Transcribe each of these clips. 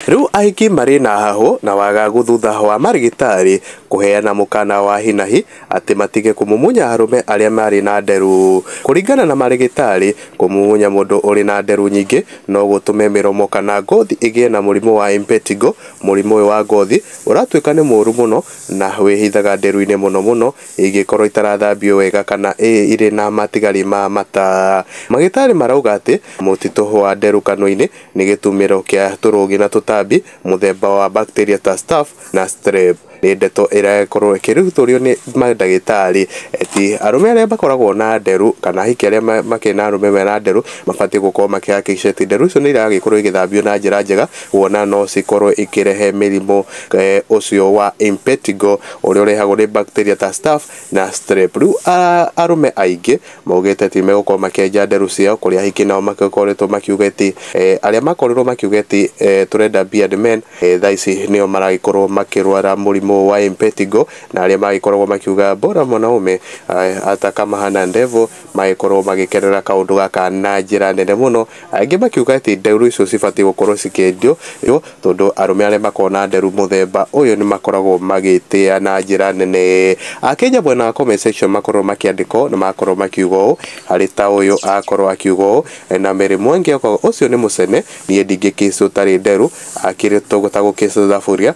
Rĩu ahiki marĩ na hahũ na wagagu thutha wa marĩgĩtarĩ kũheana mũkana wa hinahi atĩ matige kũmumunya arũme arĩa marĩ na nderu. Kũringana na marĩgĩtarĩ, kũmumunya mũndũ ũrĩ na nderu nyingĩ no gũtũme mĩromo kana ngothi ĩgĩe na mũrimũ wa impetigo. Mũrimũ ũyũ wa ngothi ũratuĩka nĩ mũũru mũno na wĩhithaga nderu-inĩ mũno mũno ingĩkorwo itarathambio wega kana irĩ na matigari ma mata. Magĩtarĩ marauga atĩ mũtitũ wa nderu kanua-inĩ nĩ gĩtumĩro kĩa tũrũgi na tũtambi mũthemba wa bacteria ta staph na strep. Nĩ ndeto ĩrakorwo ĩkĩrutũrio nĩ mandagĩtarĩ eti arũme arĩa makoragwo na nderu kana ahiki arĩa makĩrĩ na arũme mena nderu mabatiĩ gũkorwo makĩhakikisha atĩ nderu icio nĩ iragĩkorwo igĩthambio na njĩra njega, kuona no cikorwo ikĩrehe mĩrimũ ũcio wa impetigo ũrĩa ũrehagwo nĩ bacteria ta staph na strep. Rĩu arũme aingĩ maugĩte atĩ megũkorwo makĩenja nderu ciao, kũrĩa ahiki nao makoretwo makiuga atĩ arĩa makorirwo makiuga atĩ tũrenda beard men, thaa ici nĩo maragĩkorwo makĩrwara mũrimũ wa impetigo, na arĩa magĩkoragwo makiuga bora mwanaume hata kama hana ndevu magĩkorwo magĩkenera kaũndũ gaka na njĩra nene mũno. Angĩ makiuga atĩ nderu icio cibatiĩ gũkorwo cikĩendio tondũ arũme arĩa makoragwo na nderu mũthemba ũyũ nĩ makoragwo magĩtĩa na njĩra nene. Akenya mwena wa comment section makorwo makĩandĩkwo na makorwo makiuga ũũ, harĩ ta ũyũ akorwo akiuga ũũ, na Mary Mwangi akauga ũcio nĩ mũcene, niĩ ndingĩkĩci ũtarĩ nderu, akĩrĩ ta gũkĩca thaburia.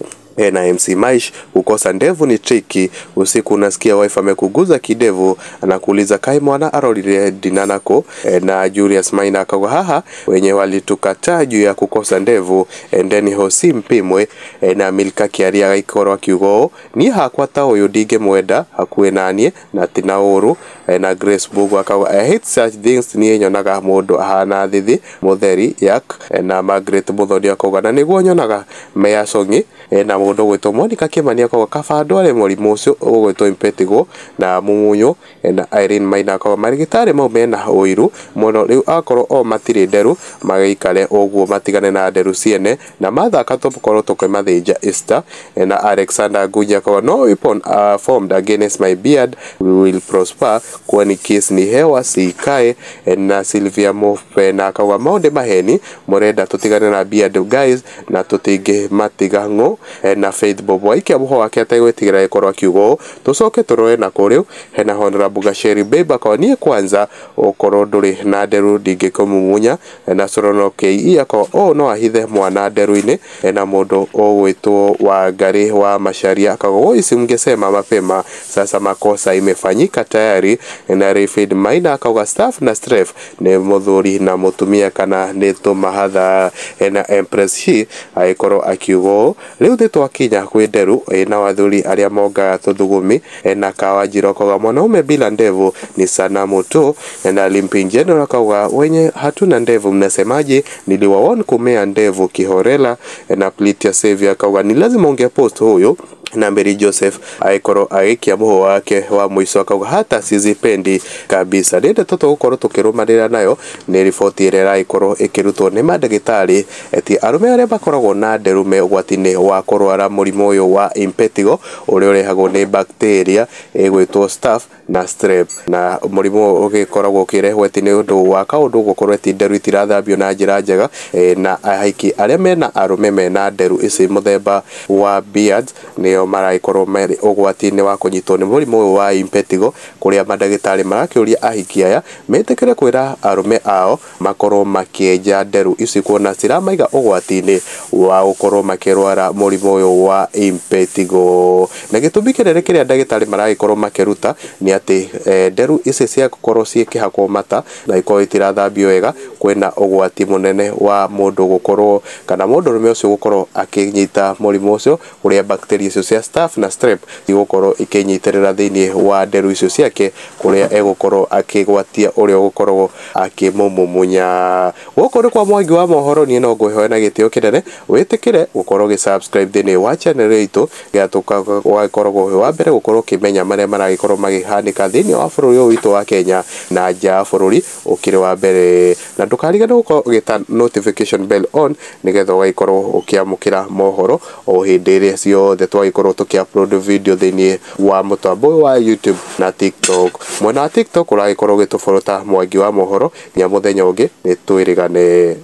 Na MC Maish, kukosa ndevu ni triki. Usiku unasikia wife amekuguza kidevu, anakuuliza kai mwana arorire dinanako. Na Julius Maina akauga haha wenye walitukataa juu ya kukosa ndevu, endeni hosi mpimwe. Na Milka Kiaria agaikorwo akiuga ũũ, niĩ hakwa ta ũyũ ndingĩmwenda hakuhĩ naniĩ na ti na ũru. Na Grace Bugu akauga I hate such things, niĩ nyonaga mũndũ ahana thithi mũtheri yak. Na Margaret Muthoni akauga na nĩguo nyonaga Meya Songi. Na mũndũ ũgwĩtwo Monica Kimani akauga kaba ndware mũrimũ ũcio ũgwĩtwo impetigo na mumunyo. Na Irene Maina akauga marĩgĩtarĩ mau mena ũiru mũno, rĩu akorwo o matirĩ nderu magĩikare ũguo matigane na nderu ciene, na mathaka tũkorwo tũkĩmathĩnja Easter. Na Alexander Ngunya akauga no weapon formed against my beard will prosper, kwani kiss ni hewa siikae. Na Sylvia Mopena akauga maũndũ maheni mũrenda tũtigane na beard guys na tũtingĩmatiga ng'ũ. Na Faith Bobo aikia mũhũ wake ategwĩtigĩra gĩkorwo akiuga ũũ, tũcoke tũrore na kũrĩu. Hena Honorable Gacheri Babe akauga niĩ kwanza ũkorwo ndũrĩ na nderu ndingĩkũmumunya. Na Sorono KE akauga ũũ no ahithe mwana nderu-inĩ. Na mũndũ ũgwĩtwo Wangari wa Macharia akauga woi si mngesema mapema, sasa makosa imefanyika tayari. Na Rayfid Maina akauga staff na stref nĩ mũthuri na mũtumia kana nĩ tũmahatha. Na Empress Shi agĩkorwo akiuga ũũ, rĩu nĩ twakinya kwĩ nderu na athuri arĩa mongaga tũthugumi. Na Kawanjiro akauga mwanaume bila ndevu ni sanamu tu. Na Limping General akauga wenye hatuna ndevu mnasemaje, niliwaona kumea ndevu kihorela. Na Plitia Savior akauga ni lazima ungepost huyu. Na Mary Joseph agĩkorwo agĩikia mũhũ wake wa mũico akauga hata sizipendi kabisa. Nĩ ndeto tũgũkorwo tũkĩrũmanĩrĩra nayo, nĩ riboti ĩrĩa ĩragĩkorwo ĩkĩrutwo nĩ mandagĩtarĩ eti arũme arĩa makoragwo na nderu me ũgwati-inĩ wa kũrwara mũrimũ ũyũ wa impetigo ũrĩa ũrehagwo nĩ bacteria ĩgwĩtwo staph na strep. Na mũrimũ ũgĩkoragwo ũkĩrehwo eti nĩ ũndũ wa kaũndũ gũkorwo eti nderu itirathambio na njĩra njega. Na ahiki arĩa mena arũme mena nderu ici mũthemba wa beards nĩo maragĩkorwo marĩ ũgwati-inĩ wa kũnyitwo nĩ mũrimũ ũyũ wa impetigo, kũrĩa mandagĩtarĩ marakĩũria ahiki aya metĩkĩre kwĩra arũme ao makorwo makĩenja nderu ici kuona ciramaiga ũgwati-inĩ wa gũkorwo makĩrwara mũrimũ ũyũ wa impetigo. Na gĩtũmi kĩnene kĩrĩa ndagĩtarĩ maragĩkorwo makĩruta nĩ atĩ nderu ici cia gũkorwo cikĩhakwo mata na ikorwo itirathambio wega, kwĩna ũgwati mũnene wa mũndũ gũkorwo kana mũndũrũme ũcio gũkorwo akĩnyita mũrimũ ũcio, kũrĩa bacteria icio cia staph na strep igũkorwo ikĩnyitĩrĩra thĩinĩ wa nderu icio ciake, kũrĩa egũkorwo akĩgwatia ũrĩa ũgũkorwo akĩmũmumunya. Gũkũ nĩ kwa Mwangi wa mohoro, niĩ no ngwĩhoya na gĩtĩo kĩnene wĩtĩkĩre gũkorwo ũgĩ-subscribe thĩinĩ wa channel itũ, nĩgetha ũgagĩkoragwo wĩ wa mbere gũkorwo ũkĩmenya marĩa maragĩkorwo makĩhanĩka thĩinĩ wa bũrũri ũyũ witũ wa Kenya na nja ya bũrũri ũkĩrĩ wa mbere. Na ndũkariganĩrwo gũkorwo ũgĩta notification bell on, nĩgetha ũgagĩkorwo ũkĩamũkĩra mohoro o hĩndĩ ĩrĩa ciothe twagĩkorwo tũkĩ-upload video thĩinĩ wa mũtambo ũyũ wa YouTube na TikTok. Mwena wa TikTok ũragĩkorwo ũgĩtũboro ta Mwangi wa mohoro nginya mũthenya ũngĩ, nĩ twĩrĩgane.